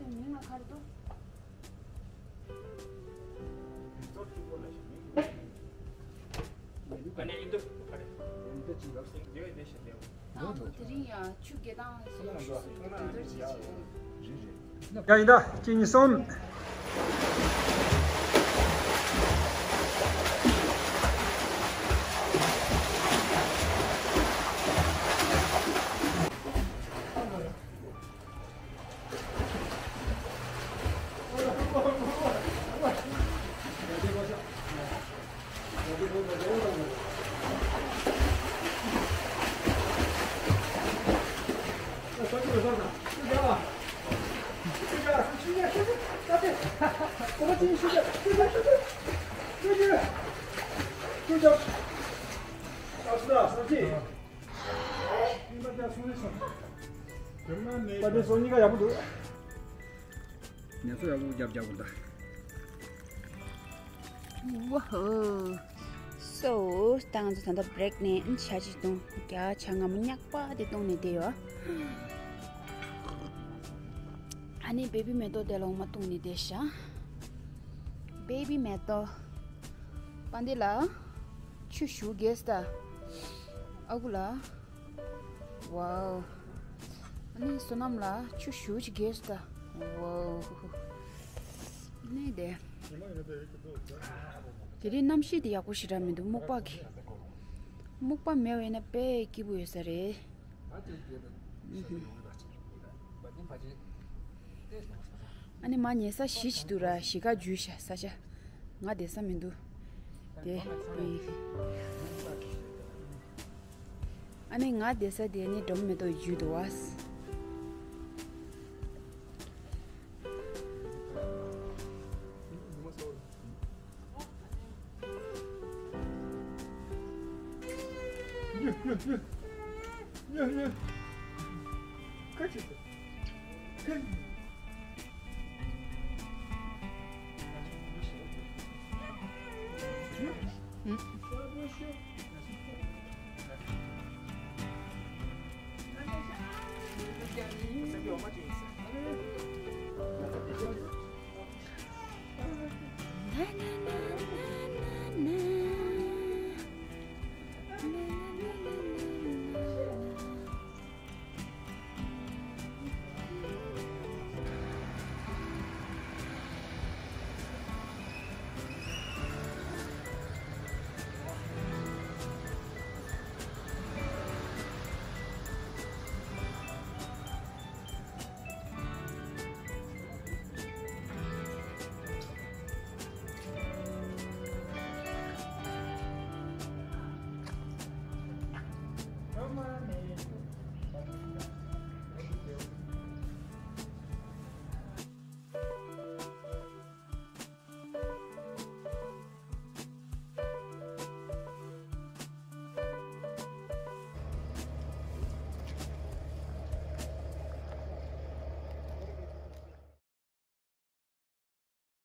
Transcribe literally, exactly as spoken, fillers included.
མིང་ལ་ག་རེ་འདུག་ཨ་ཁོ་དེ་རིང་ཡང་ཆུ་རྐྱལ་ཐང་ཞིག་ཆུ་སུ་དེ་འདྲ་ཅིག་བྱས། ཡ་ཡིན་ད་གཅིག་གཉིས་གསུམ། ངལ་གསོ་ཡག་པོ་རྒྱབ་རྒྱབ་དགོས་ད། ཝོ་ཧོ། སོ། ད་ང་ཚོ་ད་ལྟ་བྷི་རེག་ནས་ཨ་ནི་ཇ་ཅིག་འཐུང་། རྒྱ་ཇ་ངར་མ་ཉག་པ་དེ་བཏུང་ནས་བསྡད་ཡོད། ཨ་ནི་བེ་བི་མེ་ཏོག་དེ་ལ་འོ་མ་བཏུང་ནས་བསྡད་ཤག་བེ་བི་མེ་ཏོག་པ་འདི་ལ་ཆུ་ཞུ་གེས་ད། ཨ་ཁུ་ལ། ཝའོ། ཨ་ནི་བསོད་ནམས་ལ་ཆུ་ཞུ་ཅིག་གེས་ད། ཝའོ། ནི་དེ། དེ་རིང་གནམ་གཤིས་དེ་ཡག་པོ་ཞེ་དྲག་མི་འདུག་སྨུག་པ་གི། སྨུག་པ་མེད་པ་ཡིན་ན་དཔེ་སྐྱིད་པོ་ཡོད་ས་རེད། ཨ་ནི་མ་ཉལ་ས་གཞི་ཅིག་འདུག་ར། གཞིས་ཀ་འཇུས་ཤག་ས་ཆ། ང་བསྡད་ས་མི་འདུག་དེ། ཨ་ནི་ང་བསྡད་ས་དེ་ནི་སྒྲོམ་མེ་ཏོག་འཇུས་འདུག་བ།